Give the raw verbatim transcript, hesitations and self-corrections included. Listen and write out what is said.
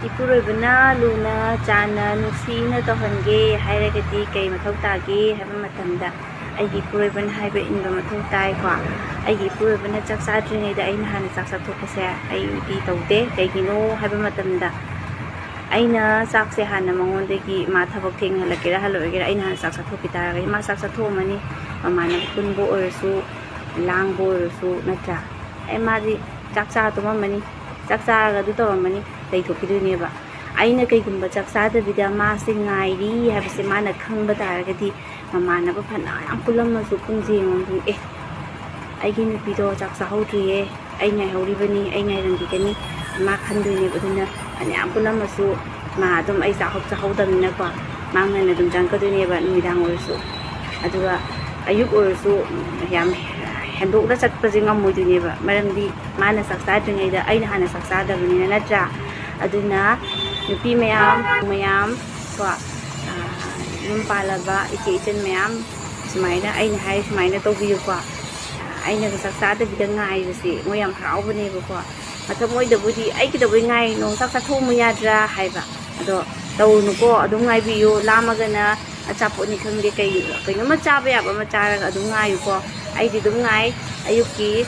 ꯏꯄꯨꯔꯣꯏꯕꯅ ꯂꯨꯅ ꯆꯥꯟꯅ ꯅꯨꯡꯁꯤꯅ ꯇꯧꯍꯟꯒꯦ ꯍꯥꯏꯔꯒꯗꯤ ꯀꯩ ꯃꯊꯧ ꯇꯥꯒꯦ ꯍꯥꯏꯕ ꯃꯇꯝꯗ, ꯑꯩꯒꯤ ꯏꯄꯨꯔꯣꯏꯕꯅ ꯍꯥꯏꯕ ꯏꯟꯕ ꯃꯊꯧ ꯇꯥꯏꯀꯣ꯫ ꯑꯩꯒꯤ ꯏꯄꯨꯔꯣꯏꯕꯅ ꯆꯥꯛ ꯆꯥꯗ꯭ꯔꯤꯉꯩꯗ ꯑꯩꯅ ꯍꯥꯟꯅ ꯆꯥꯛ ꯆꯥꯊꯣꯛꯄꯁꯦ ꯑꯩꯗꯤ ꯇꯧꯗꯦ꯫ ꯀꯩꯒꯤꯅꯣ ꯍꯥꯏꯕ ꯃꯇꯝꯗ, ꯑꯩꯅ ꯆꯥꯛꯁꯦ ꯍꯥꯟꯅ ꯃꯉꯣꯟꯗꯒꯤ, ꯃꯥ ꯊꯕꯛ ꯊꯦꯡꯅ ꯍꯜꯂꯛꯀꯦꯔꯥ ꯍꯜꯂꯛꯑꯣꯏꯒꯦꯔꯥ, ꯑꯩꯅ ꯍꯥꯟꯅ ꯆꯥꯛ ꯆꯥꯊꯣꯛꯈꯤ ꯇꯥꯔꯒꯗꯤ, ꯃꯥ ꯆꯥꯛ ꯆꯥꯊꯣꯛꯑꯝꯃꯅꯤ, ꯃꯃꯥꯟꯅꯕ ꯄꯨꯟꯕ ꯑꯣꯏꯔꯁꯨ, ꯂꯥꯡꯕ ꯑꯣꯏꯔꯁꯨ, ꯅꯠꯇ꯭ꯔꯥ? ꯑꯦ, ꯃꯥꯗꯤ ꯆꯥꯛ ꯆꯥ ꯇꯨꯝꯃꯝꯃꯅꯤ, ꯆꯥꯛ ꯆꯥꯔꯒ ꯑꯗꯨ ꯇꯧꯔꯝꯃꯅꯤ, ꯂꯩꯊꯣꯛꯈꯤꯗꯣꯏꯅꯦꯕ꯫ ꯑꯩꯅ ꯀꯩꯒꯨꯝꯕ ꯆꯥꯛ ꯆꯥꯗꯕꯤꯗ ꯃꯥꯁꯦ ꯉꯥꯏꯔꯤ ꯍꯥꯏꯕꯁꯦ ꯃꯥꯅ ꯈꯪꯕ ꯇꯥꯔꯒꯗꯤ, ꯃꯃꯥꯟꯅꯕ ꯐꯅ ꯌꯥꯝ ꯄꯨꯜꯂꯝꯃꯁꯨ ꯄꯨꯟꯁꯦ ꯌꯦꯡꯉꯣ꯫ "ꯑꯦ, ꯑꯩꯒꯤ ꯅꯨꯄꯤꯗꯣ ꯆꯥꯛ ꯆꯥꯍꯧꯗ꯭ꯔꯤꯌꯦ, ꯑꯩ ꯉꯥꯏꯍꯧꯔꯤꯕꯅꯤ, ꯑꯩ ꯉꯥꯏꯔꯝꯈꯤꯒꯅꯤ", ꯃꯥ ꯈꯟꯗꯣꯏꯅꯦꯕ꯫ ꯑꯗꯨꯅ ꯐꯅꯌꯥꯝ ꯄꯨꯜꯂꯝꯃꯁꯨ ꯃꯥ ꯑꯗꯨꯝ ꯑꯩ ꯆꯥꯛ ꯆꯥꯍꯧꯗꯕꯅꯤꯅꯀꯣ, ꯃꯥ ꯉꯟꯅ ꯑꯗꯨꯝ ꯆꯪꯉꯛꯀꯗꯣꯏꯅꯦꯕ ꯅꯨꯃꯤꯗꯥꯡ ꯑꯣꯏꯔꯁꯨ꯫ ꯑꯗꯨꯒ ꯑꯌꯨꯛ ꯑꯣꯏꯔꯁꯨ ꯌꯥꯝ ꯍꯦꯟꯗꯣꯛꯅ ꯆꯠꯄꯁꯦ ꯉꯝꯃꯣꯏꯗꯣꯏꯅꯦꯕ, ꯃꯔꯝꯗꯤ ꯃꯥꯅ ꯆꯥꯛ ꯆꯥꯗ꯭ꯔꯤꯉꯩꯗ ꯑꯩꯅ ꯍꯥꯟꯅ ꯆꯥꯛ ꯆꯥꯗꯕꯅꯤꯅ, ꯅꯠꯇ꯭ꯔꯥ? ꯑꯗꯨꯅ ꯅꯨꯄꯤ ꯃꯌꯥꯝ, ꯃꯌꯥꯝ ꯀꯣ, ꯑꯥ, ꯌꯨꯝ ꯄꯥꯜꯂꯕ ꯏꯆꯦ ꯏꯆꯟ ꯃꯌꯥꯝ, ꯁꯨꯃꯥꯏꯅ ꯑꯩꯅ ꯍꯥꯏ ꯁꯨꯃꯥꯏꯅ ꯇꯧꯕꯤꯌꯨꯀꯣ꯫ ꯑꯩꯅꯒ ꯆꯥꯛ ꯆꯥꯗꯕꯤꯗ ꯉꯥꯏꯕꯁꯦ ꯃꯣꯏ ꯌꯥꯝ ꯍꯔꯥꯎꯕꯅꯦꯕꯀꯣ꯫ ꯃꯊꯃꯣꯏꯗꯕꯨꯗꯤ "ꯑꯩ ꯀꯩꯗꯧꯕꯩ ꯉꯥꯏꯔꯤꯅꯣ? ꯆꯥꯛ ꯆꯥꯊꯣꯛꯑꯝꯃꯨ ꯌꯥꯗ꯭ꯔꯥ?" ꯍꯥꯏꯕ꯫ ꯑꯗꯣ ꯇꯧꯅꯨꯀꯣ, ꯑꯗꯨꯝ ꯉꯥꯏꯕꯤꯌꯨ꯫ ꯂꯥꯝꯃꯒꯅ ꯑꯆꯥꯄꯣꯠꯅꯤ ꯈꯪꯗꯦ, ꯀꯩ, ꯀꯩꯅꯣꯝꯃ ꯆꯥꯕ ꯌꯥꯕ ꯑꯃ ꯆꯥꯔꯒ ꯑꯗꯨꯝ ꯉꯥꯏꯌꯨꯀꯣ꯫ ꯑꯩꯗꯤ ꯑꯗꯨꯝ ꯉꯥꯏ꯫ ꯑꯌꯨꯛꯀꯤ